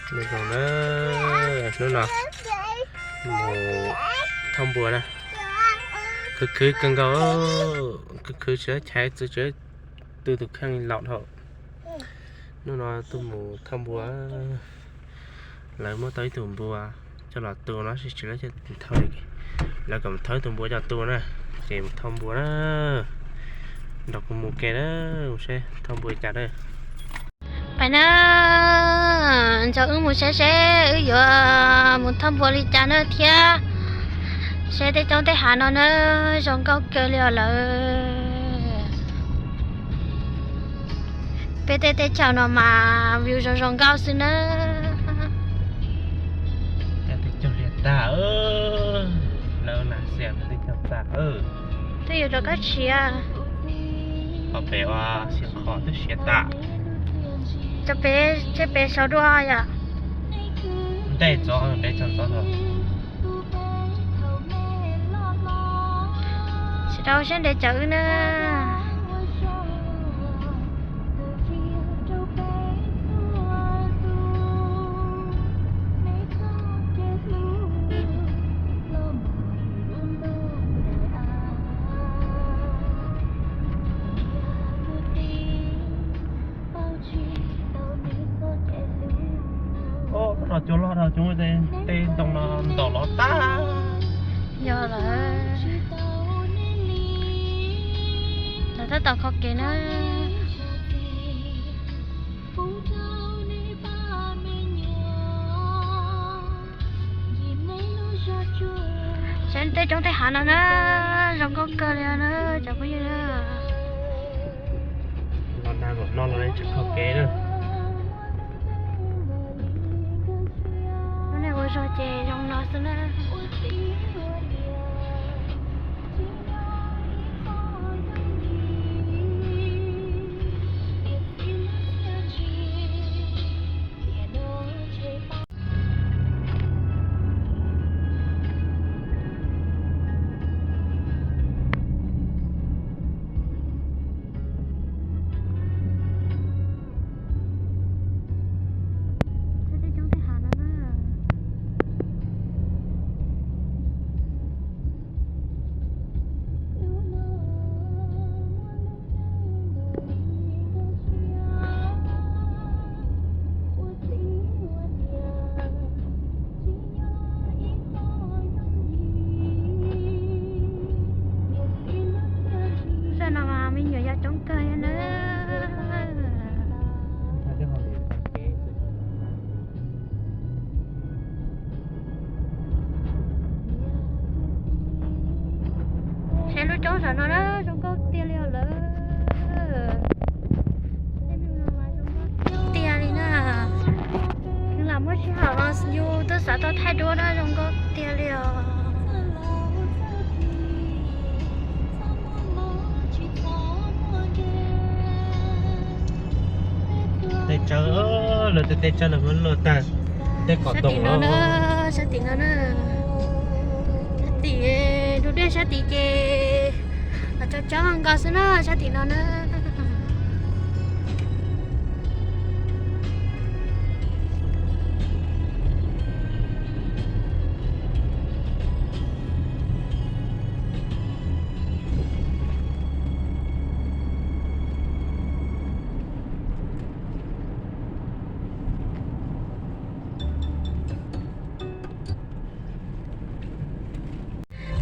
Nyob zoo na, hnub no mus thauj npua na, khwv khwv kawg nkaus, khwv khwv tsis tau chais txwv, tsis tu tus kheej laus dhau. Hnub no tuaj mus thauj npua, lawv muab tau ib tug npua coj los tu no, tsis tsis lawv coj thauj li, lawv kom thauj ib tug npua coj tu na, ces mus thauj npua na, nrog kuv mus ke na, mus seb thauj npua li cas na. Pais na, nrog wb mus saib seb wb yuav mus thauj npua li cas na thiab. Seb tej roob tej hav no na, zoo nkauj kawg li os lawm. Peb tej teb chaws no mas view zoo zoo nkauj xwb na. Tej caug hlias tag, lawv na xiam tej caug tag. Twb yuav rov qab tshiav. Qhov pem ua xiam qhov twb siav tas. Cov pem, seb pem saud dua yom. Ntej txov, pem txog txov no. Sawv daws seb ntev tsawv wb na. Ub, no cua loj dhau, cua tej ntoo no ntaus los tag. Yog lawm, lawv tab tom kho kev na. Saib tej roob tej hav no na, zoo nkauj kawg li na cov phooj ywg na. Los nag npaum no los tseem kho kev na. Lub neej ua zog ces zoo no xwb na. Zaj no mas me nyuam yaus coob kawg na. Saib lub roob saum no na, zoo nkauj tiag li os lawm. Tiag li na. Lam muaj sij hawm los yus twb xav tau thaij duab na, zoo nkauj tiag li os. Tej tsawb, lawv tej tej tsawb lawv muab luaj tag, tej qhov tod no na, sab tim no na, sab tim, dub dej sab tim ces los tso tsob nkaus xwb na, sab tim no na.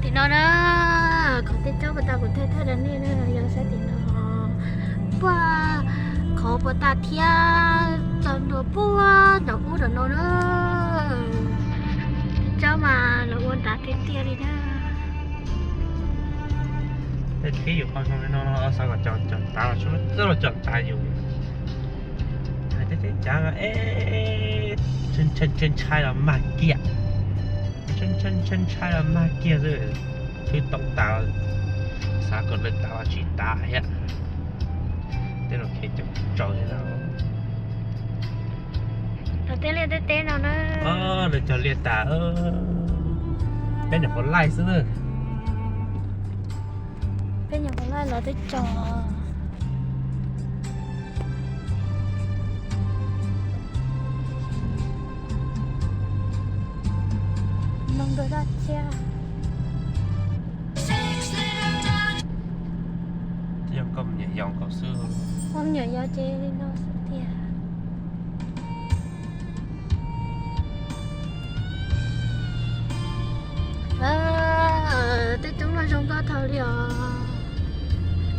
Tim no na, qhov tej tsob puas tas kuv thaij thaij rau nej na, yog sab tim no, puag qhov puas tas thiab txog ntua puag nram ub nram no na. Tej tsob mas lawv ua nrad tiag tiag li na. Tej khib yus qhov zoo li no no xav kom cov tav los txog los cov tav yus hais tej cav es ntshai ntshai los mag kiag, ntshai ntshai los mag kiag xwb. Twb tau tas, xav kom lawv tas los tsis tas thiab. Tej no khiav coob tsaus li no. Tej liaj tej teb no na. Lawv cog liaj tas, peb nyuam qhuav laij xwb na. Peb nyuam qhuav laij los twb tsaus. Npawg Daj Tsiab. Yog koj me nyuam yaus nkaus xwb. Koj me nyuam yaus ces li no xwb tiag. Tej roob no zoo nkauj thaum li os.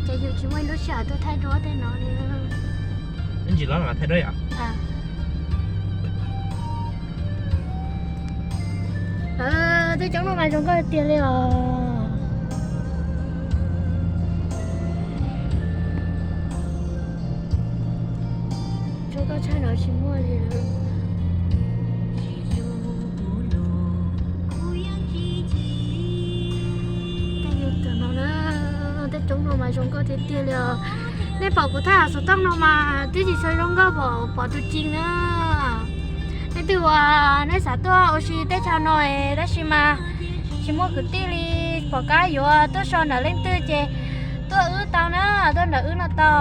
Ces yus tsis muaj ib lub sij hawm tuaj thaij duab tej no li. Ntsis los thaij duab yom. Tej roob no mas zoo nkauj tiag li os. Zoo nkauj tshaj no tsis muaj li lawm. Tej yus tam no na, tej roob no mas zoo nkauj tiag tiag li os. Nej pom kuv thaij xov tooj no mas twb tsis tshua zoo nkauj pom, pom tus ci na. Nej twg uas nej xav tuaj ua si teb chaws no tab sis mas tsis muaj kwv tij li, pom qab yuav tuaj so ntawm leej twg ces tuaj wb tau na, tuaj ntawm wb no tau.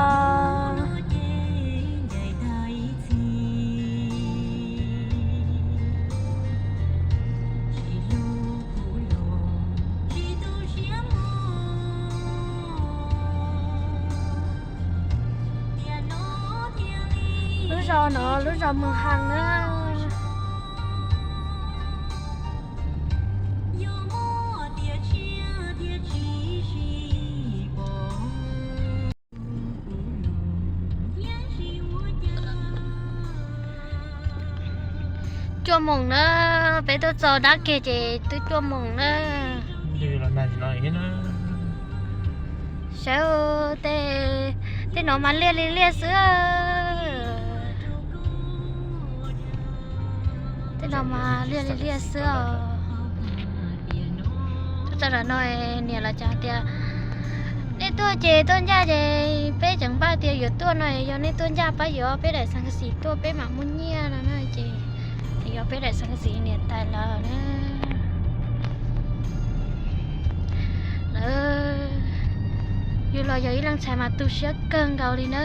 Lub zos no lub zos Mws Has na. Cuaj moos na, peb tuaj txog dab kiag ces twb cuaj moos na. Saib, tej no mas liaj li liaj xwb. Tej no mas liaj li liaj xwb os. Tuaj txog ntawm no, niam los cas tias nej tuaj ces tuaj ncaj ces peb tseem npaj tias yuav tuaj no, yog nej tuaj ncaj pab yuav peb daim xeev xis tuaj peb mam muaj nyiaj no na ces yog peb daim xeev xis niam tais lawm na. Lawv, yus los yog ib leeg txhais mas tu siab kawg nkaus li na.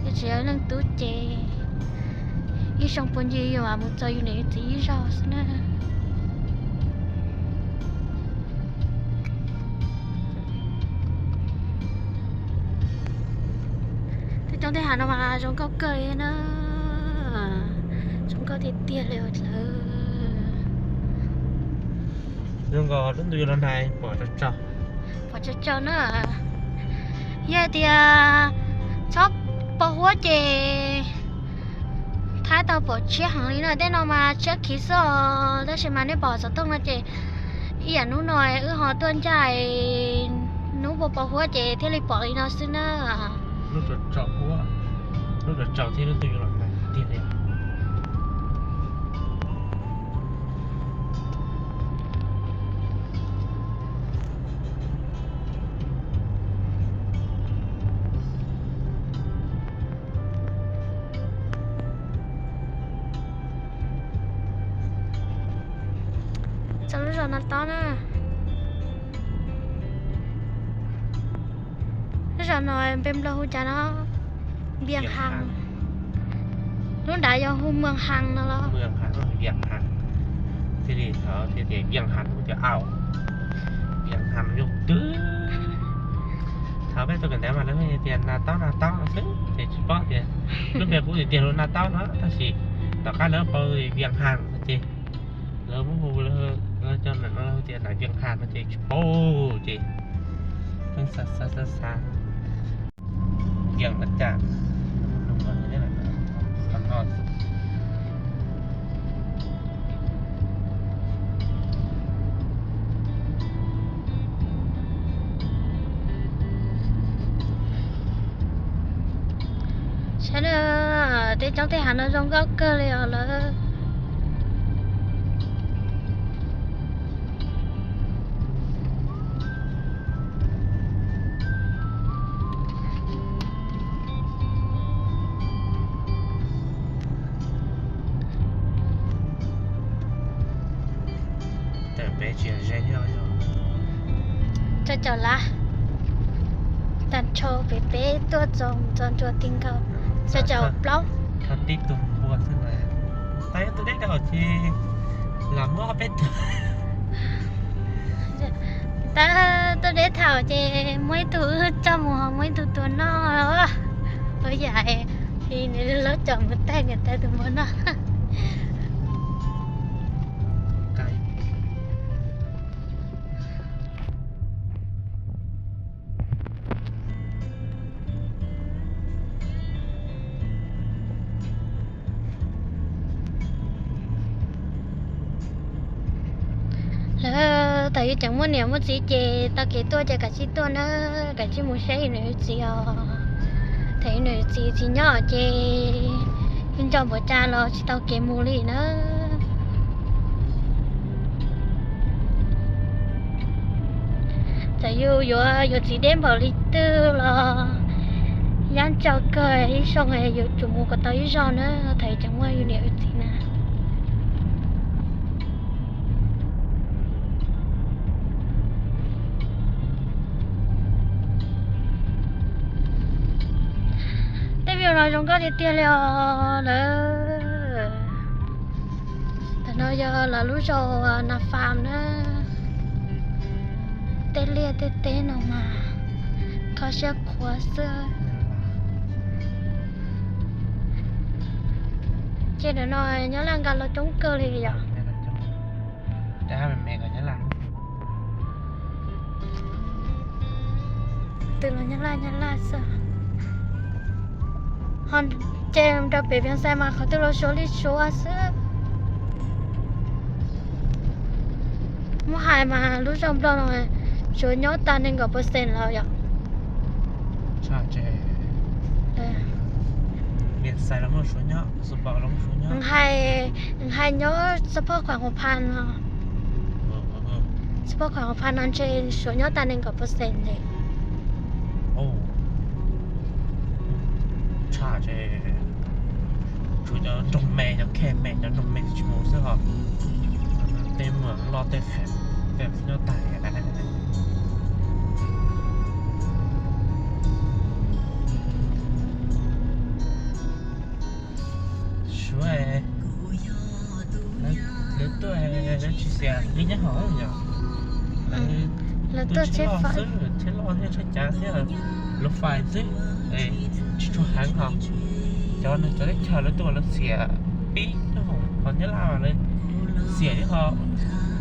Yog tsis yog ib leeg tub ces ib xyoo puas ncig yus mam mus txog yus niam yus txiv ib zaug xwb na. Tej roob tej hav no mas zoo nkauj kawg li na. Zoo nkauj tiag tiag li lawm. Zoo nkaus lub ntuj yuav los nag pom tsaug tsaug. Pom tsaug tsaug na. Yog tias txhob pos huab ces thaib tau pom tshiab heev li na. Tej no mas tshiab khiv xwb os, tab sis mas nej pom xov tooj no ces ib yam hnub no wb ho tuaj ncaj, hnub pos pos huab ces thiaj li pom li no xwb na. Lub tsaus tsaus thiab lub ntuj yuav los nag tiag li. Txog lub zos no tob na. Lub zos no npe nplog hu cas no? Vias Has. Lub nrad yog hu Mws Has no los? Vias Has. Thiaj li thaum thiaj tias Vias Has, tias au, Vias Has yog twg? Thaum peb tuaj kawm ntawv mas lawv tias Nas Taub Nas Taub no xwb ces tsis paub tias lub npe qub tiag tiag los Nas Taub no, tab sis tom qab lawv pauv Vias Has no ces lawv muab hu, lawv cov nam no tias nam Vias Has no ces tsis paub ces pheej xav xav xav xav. Vias no cas, saib na, tej roob tej hav no zoo nkauj kawg li os lawm. Tawm peb tsis ze, tso caum lab, tag nrho pem peb tuaj txog txog ntua ti nkaus, tso caum plaub. Tib tug npua xwb na. Tab tus deb dhau ces los muab ob peb tug. Tab tus deb thaum ces muaj ib tug wb coj mus, muaj ib tug tua noj. Ua yam li nws lub cov mus taig niam tais tus muam noj. Lawv thaum yus tseem muaj niam muaj txiv ces tau kev tuaj ces kav tsij tuaj na, kav tsij mus saib yus niam yus txiv os. Thaum yus niam yus txiv tsis nyob ces yeej nco npaum cas los tsis tau kev mus li na. Txawm yus yuav yuav txiv deb npaum li twg los yam ntsau kawg ib zaug yus tsum mus kom tau ib zaug na, thaum yus tseem muaj yus niam yus txiv na. Tej view no zoo nkauj tiag tiag li os lawm. Tam no yog lawv lub zos Nas Fam na. Tej liaj tej teb no mas kho siab qhuav xwb. Ces ntawm no Nyab Laj nkag los coob kawg li yom. Twb los Nyab Laj Nyab Laj xwb. Ho ces rau pem Vias Xais mas qhov twg los Suav li Suav xwb. Muab hais mas lub zos Nplog no Suav nyob tag nees nkaum percent lawm yom. Hais nyob xab phob khuam hauv pha no, xab phob khuam hauv pha no ntshe Suav nyob tag nees nkaum percent li. Tshaj, tsuas cov nroog me, cov khe me, cov nroog me tsis mus xwb ho. Tej muam loj tej qhev tej nyob tag. Suav, lawv tuaj lawv tsis xiam li nyob hauv yom. Lawv tuaj tsheb loj xwb, tsheb loj thiab tsheb cav thiab, lub fais xwb, tsis tshua heev ho. Cov no cov teb chaws lawv tuaj lawv xiam pib nyob hauv, ho Nyab Laj lawv xiam ib ho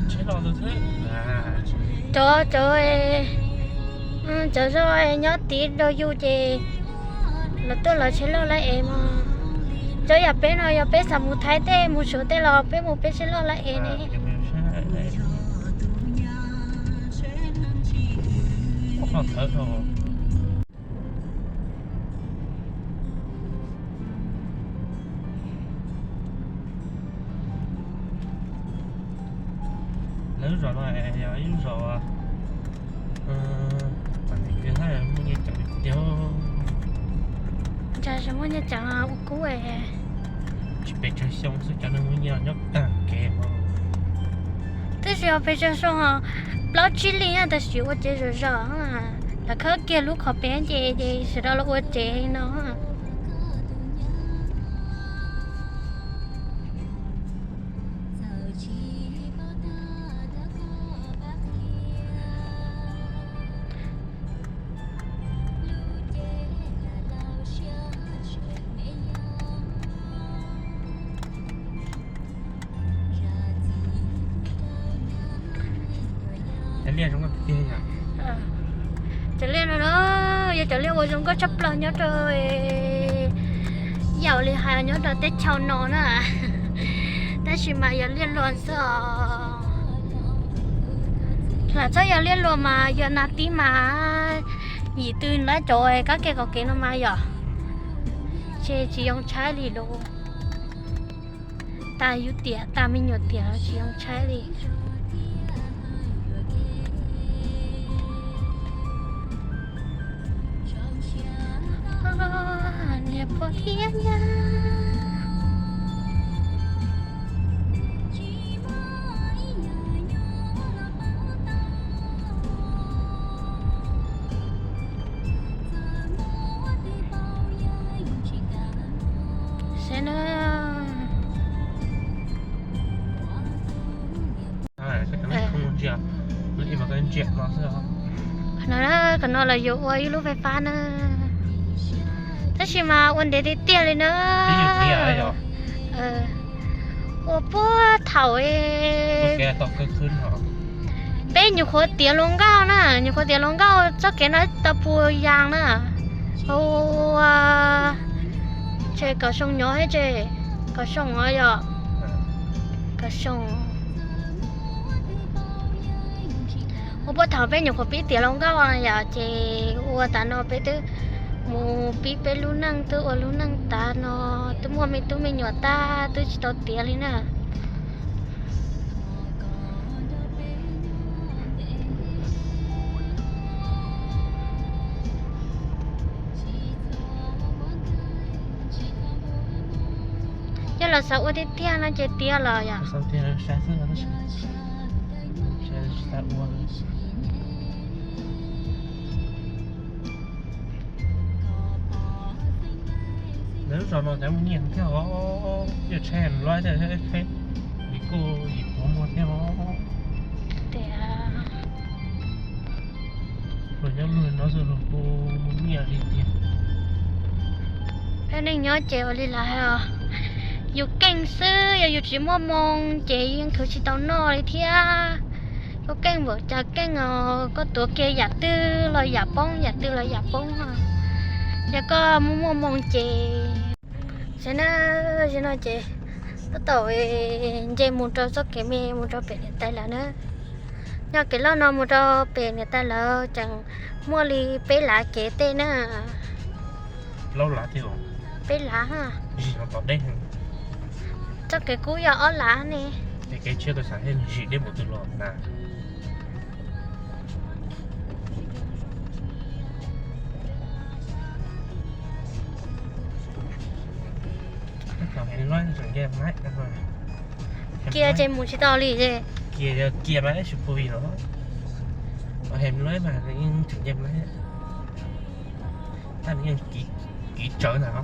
tsheb loj xwb. Cov, cov, cov zos nyob tid rau yus ces lawv tuaj lawv tsheb loj lawv ev mog. Cov yam peb no yog peb xav mus Thaib tej mus Suav tej los peb mus peb tsheb loj lawv ev ne. Lawv lub zos no yog ib lub zos muaj nyiaj ceem tiag. Cas muaj nyiaj ceem ua kub. Tsis pes tsawg xyoo xwb cov neeg muaj nyiaj nyob tag kev. Tab sis yog pes tsawg xyoo, plaub tsib leej tab sis ua tsev zom zaws, lawv khawb kiag lub qhov pem ces sawv daws los ua tsev no. Cov liaj no yog cov liaj uas zoo nkauj tshaj plaws nyob rau, yam li hais nyob rau teb chaws no na. Tab sis mas yog liaj luam xwb os. Lam txhob yog liaj luam mas yog nas tib mas yim twg lab cov kab ke qhov kev no mas yom, ces tsis yoo tshaib li lawm. Tas yus tiam tas me nyuam tiam los tsis yoo tshaib li. Niam pog thiab nyab. Saib na, Qhov no, qhov no los yuav ua ib lub fais fab na. Tab sis mas ua ntev tiag tiag li na. Ua puag thaum peb nyuam qhuav tiav hluas nkauj na, nyuam qhuav tiav hluas nkauj txoj kev no tau pua yas na. Ua, ces Kaum Xyoo nyob tsev, Kaum Xyoo os yom, Kaum Xyoo. Ua puag thaum peb nyuam qhuav pib tiav hluas nkauj no yom, ces ua tas no peb twb mus pib peb lub neej, twb ua lub neej tas no, twb muaj me tub me nyuam tag, twb tsis tau tiav li na. Yog los xav ua tiag tiag no ces tiav los yom. Lawv lub zos no cov mus nyiam thiab os, yog tsheb lob thiab, tsheb li kuj yim puav muag thiab os. Tias luag nyob luag no xwb los kuj nyiam li tiag. Peb neej nyob ces ua li lawv hais os, yus keej xwb, yog yus tsis muaj moo ces yeej khwv tsis tau noj li thiab. Koj keej npaum cas keej os, koj tuav kiag yam twg los yam poob, yam twg los yam poob. Yog koj muaj muaj moo ces, saib na, zaum no ces tab tom nce mus rau txoj kev me mus rau pem niam tais lawv na. Nyob kev loj no mus rau pem niam tais lawv tseem muaj li peb lav kev tej na. Peb lav, txoj kev kub yog ob lav ne. Kiag ces mus tsis tau li. Kiag mas tsis pub vim no, hem lawm mas yeej tseem nce mas, tab yeej kiv tsawv ntag.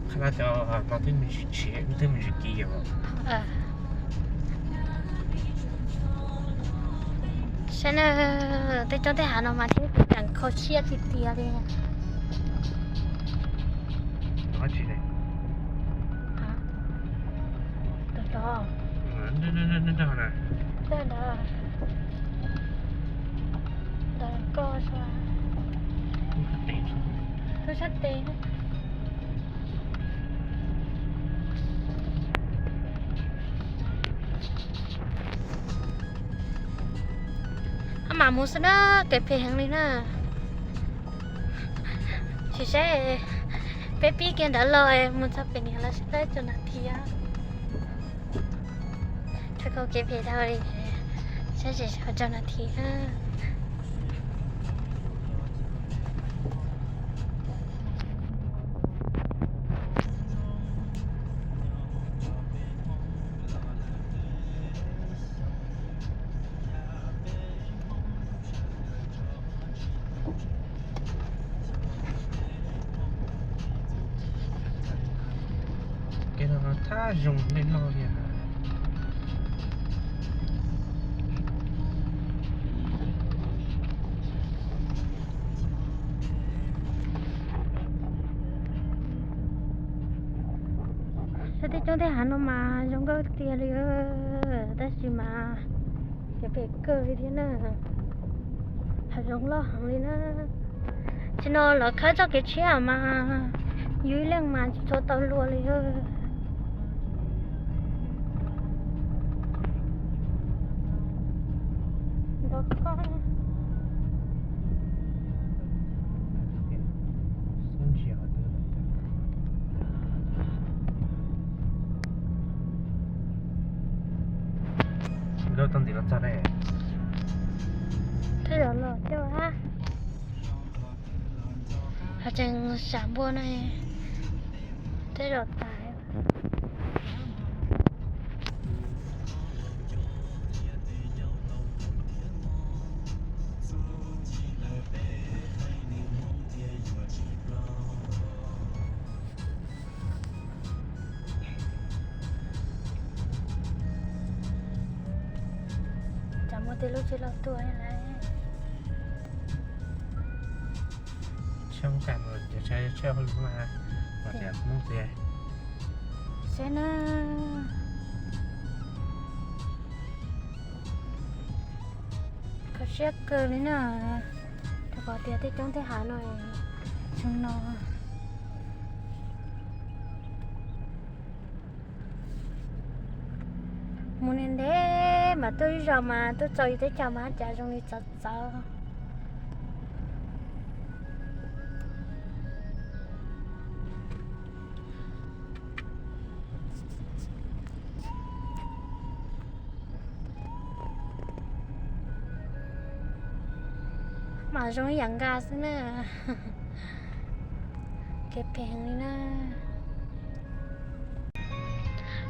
Qhov no cov no twb me ntsis kiv yom. Saib na, tej coob tej hav no mas thiab tseem kho siab tiag tiag li. Lub sab tes. Ab, mam mus xwb na, kev phem heev li na. Sim saib peb pib kiag ntawd los mus txog pem niam lawv saib tau txog nas this. Thaum kev phem dhau li, saib tsis tau txog nas this. Kev no thab zoo li no li. Tej coob tej hav no mas zoo nkauj tiag li, tab sis mas kev phem kawg li thiab na. Hav zoov loj heev li na. Tam sim no lawv khawb txoj kev tshiab mas yus ib leeg mas tsis tshua tau luag li. Nkauj tau ntxiv los txog ne. Tej zaum los thiab, ho tseem sam npua no, tej zaum tas. Tsam muaj Tej lub tsis los tuaj lawm. Tsheb Hmoob Xais mus, cov tsheb hauj lwm mas, mas tias Hmoob tias. Saib na, kho siab kawg li na. Rau qhov tias tej roob tej hav no, xyoo no mus ntev ntev mas tuaj ib zaug mas tuaj txog yus teb chaws mas cas zoo li txawv txawv. Mas zoo ib yam nqa xwb na. Kev phem li na.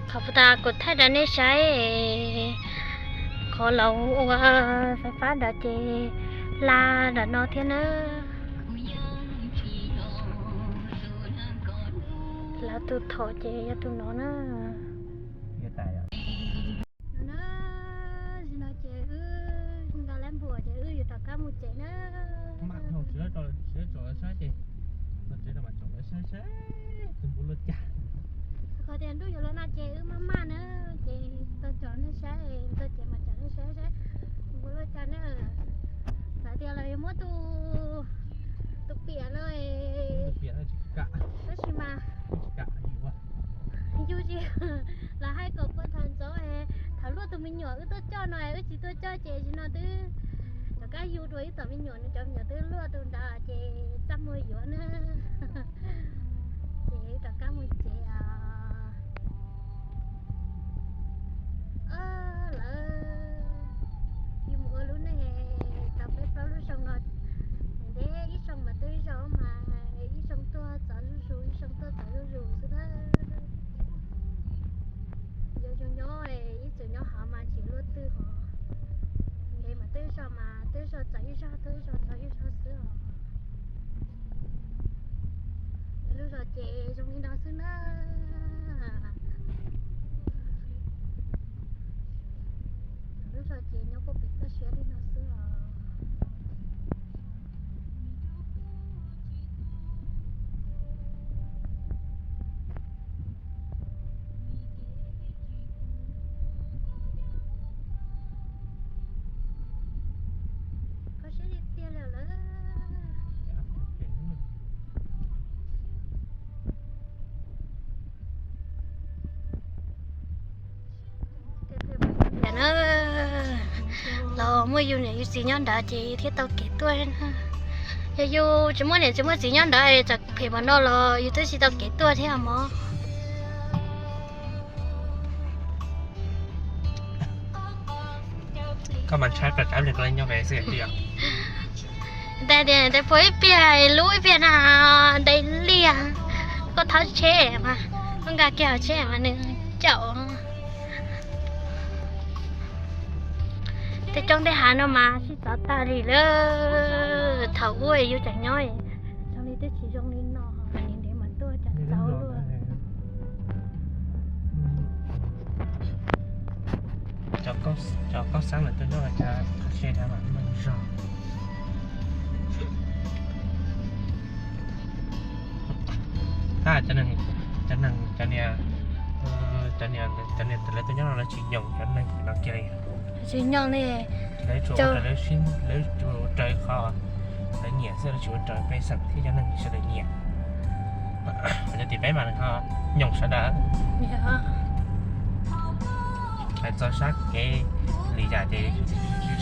Qhov puas tas kuv thaij rau nej saib qhov lawv ua fais fab ntawd ces hla nram no thiab na. Lawv tus thaum ces yog tus no na. No na, zaum no ces wb nqa lab npuas ces wb yuav rov qab mus tsev na. Qhov tias ntuj yuav los nag ces wb maj maj na, ces tau tsom nej saib, tau tsom mas tsom nej saib saib tus npua luaj cas na. Lawv tias lawv yuav muab tus, tus piam no, tab sis mas yug tsis, lawv hais kom puag thaum ntxov, thaum luaj tus me nyuam wb tuaj coj no wb tsis tuaj coj ces zaum no twb rov qab yug dua ib txom me nyuam no, cov me nyuam twb luaj tus ntawd ces txaj muag yuav na. Ces wb rov qab mus tsev os. Lawv yug mus ua lub neej tau peb plaub lub xyoo no, ntev ib xyoo mas tuaj ib zaug mas, ib xyoo tuaj txog zuj zus, ib xyoo tuaj txog zuj zus xwb na. Yog yus nyob ib txwm nyob hov mas tsis luaj twg hos, ntev mas tuaj ib zaug mas tuaj ib zaug txog ib zaug, tuaj ib zaug txog ib zaug xwb os. Lub zos ces zoo li no xwb na. Lub zos ces nyob puag pem toj siab li no xwb os. Kho siab tiag tiag li lawm. Cas na, los muaj yus niam yus txiv nyob nrad ces thiaj tau kev tuaj na. Yog yus tsis muaj niam tsis muaj txiv nyob nrad, txawm phem npaum no los yus twb tsis tau kev tuaj thiab mog. Koj mas ntshai plas tsawv li koj nyob ve xwb tiag. Ntawd tias ntawd puas ib pliag lub ib pliag na, ntawd liaj, koj thauj tsheb mas, koj nkag kiag hauv tsheb mas nws caum. Tej roob tej hav no mas sib txawv tag li lawm. Thaum ub yus tseem nyob, zoo li twb tsis zoo li no, ntev ntev mas tuaj cas txawv luaj. Cov koj xeeb lawv tuaj nyob los cas qhov tsev no mas muaj zog. Tab cov neeg, cov neeg, cov niag, cov niag, cov niag lawv tuaj nyob no lawv tsis nyoos cov neeg no kiag li. Tsis nyoos li. Lawv tsuas ua raws, lawv tsuas ua raws qhov lawv nyiam xwb, lawv tsis ua raws pej xeem thiab cov neeg sawv daws nyiam. Cov tim peb mas nws ho nyoos sawv daws. Hais txog sab kev li cas ces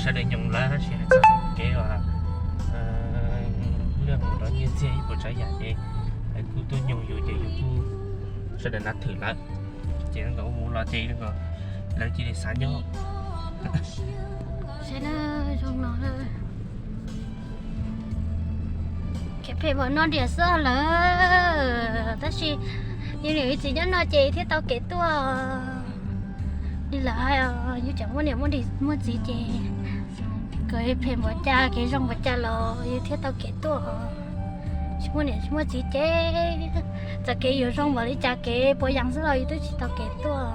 sawv daws nyoos lawv, tab sis hais txog kev uas lwj mus rau nyiaj txiag ib puas tsav yam ces lawv kuj tuaj nyoos yus ces yus kuj sawv daws nav thwm lawv. Ces ua mus los ces lawv cia li xav nyob. Kev phem npaum no diam xwb lawm, tab sis yus niam yus txiv nyob no ces thiaj tau kev tuaj. Li lawv hais, yus tseem muaj niam muaj txiv ces kev phem npaum cas kev zoo npaum cas los yus thiaj tau kev tuaj. Tsis muaj niam tsis muaj txiv ces txawm kev yuav zoo npaum li cas kev puas yees xwb los yus twb tsis tau kev tuaj.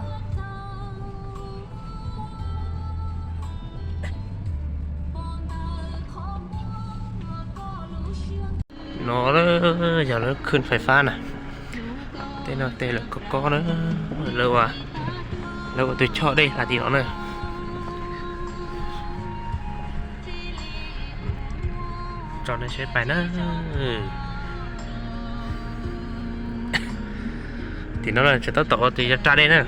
No yog lawv khwj fais fab na, tej no tej lawv kob kob na, lawv ua tus choj dej hla tim no na. Tso nej saib pais na. Tim no tseem tab tom ua tus yog raj dej na.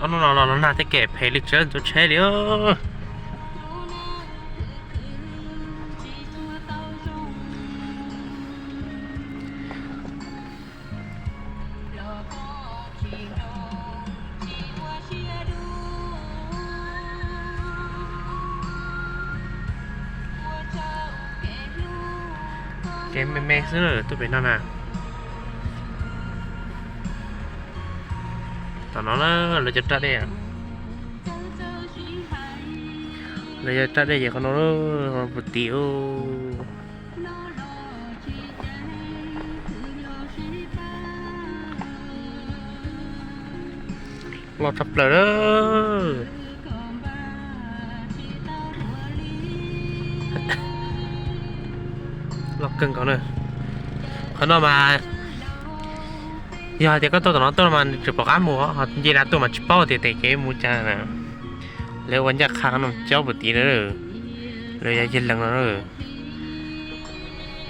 Ob hnub no los nag tej kem phem li tsis tau tsheb li. Kev me me xwb tuaj pem no na. Tom no na, lawv cov raj dej, lawv cov raj dej ces qhov no, puag tim loj tshaj plaws na. Loj kawg nkaus na. Qhov no mas yog hais tias koj tuaj tom no tuaj mas tseem pom qab mus, ho nce dav tuaj mas tsis paub tias tes kev mus cas na. Lawv ua ncaj qha qhov no cob puag tid na, lawv yog yawg lees no.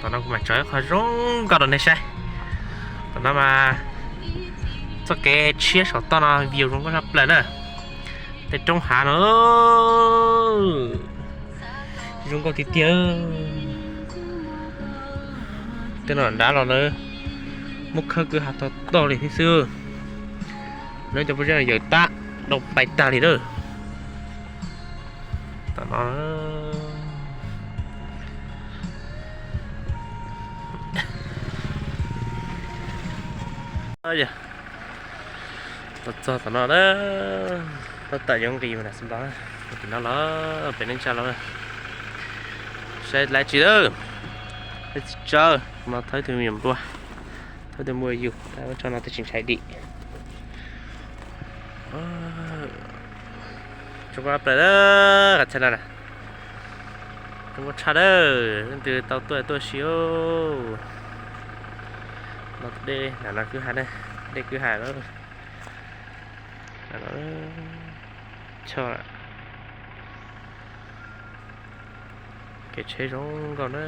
Tom no kuv mam tso ib qho zoo nkauj rau nej saib. Tom no mas txoj kev tshiab saum toj no view zoo nkauj tshaj plaws na. Tej roob hav no zoo nkauj tiag tiag. Tej no nrad los lawv muab khawb kwj ha tog tog li thiab xwb. Lawv cov pov zeb yawm tab dau pais tag li lawm. Tom no los txog tom no na, tab tom yuav nqis mus nram Xeev Laus, tim no los pem neej tsa los. Saib lawv tsis lawm, lawv tsis tsawg, kuv no thawb tus me nyuam nplua, thawb tus npua yus, tso no tab sis ntshai dim. Zoo nkauj plaws, qhov chaw no na, zoo nkauj tshaj dawb, leej twg tau tuaj tuaj si. No dej, nram no kwj ha, dej kwj ha lawm. Choj, kev tsheb zoo nkauj na.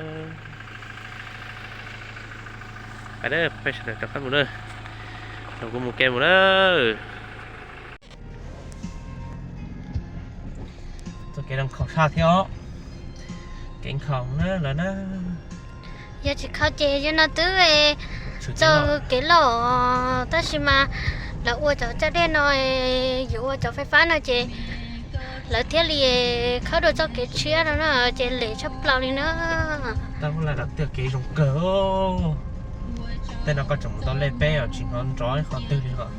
Peb sawv daws rov qab mus na, los kuv mus ke mus na. Txoj kev zoo nkauj tshaj thiab os, kev nkhaus na lawm na. Yog tsis kho ces yog no twb txog kev loj, tab sis mas lawv ua cov caj dej no, yuav ua cov fais fab no ces lawv thiaj li khawb dua txoj kev tshiab no na, ces lem tshaj plaws li na. Tab laj dam tiaj kev zoo kawg. Tej no koj tseem mus tau lej peb os, tsis hnov nrov ib qhov twg li os.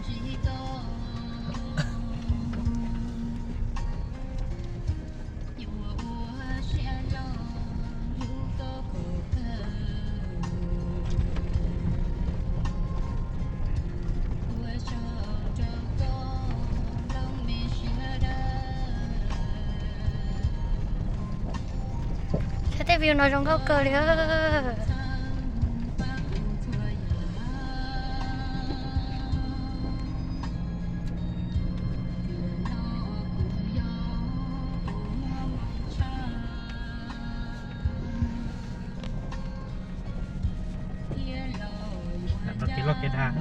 Saib tej view no zoo nkauj kawg li. Tau kev loj kev dav.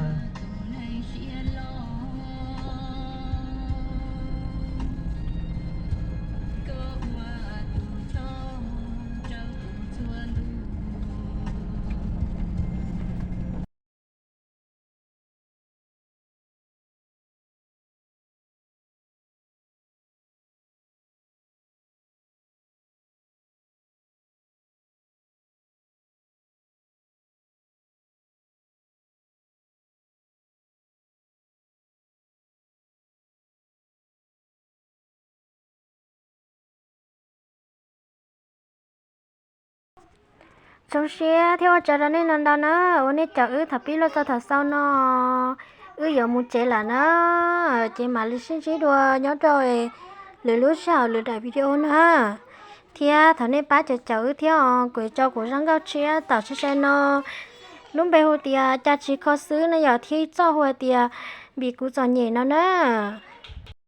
Zoo siab thiab ua tsaug rau nej ntau ntau na, uas nej caum wb thaum pib los txog thaum xaus no. Wb yuav mus tsev lawm na, ces mam li sib ntsib dua nyob rau lwm lub sij hawm lwm daim video na. Thiab thov nej pab caum caum wb thiab os, kuv tso kuv zaj nkauj tshiab tom tsheb sai no, lub npe hu tias Cas Tsis Kho Xwb no yom, thiab ib txoj hu tias Vim Kuv Txom Nyem no na.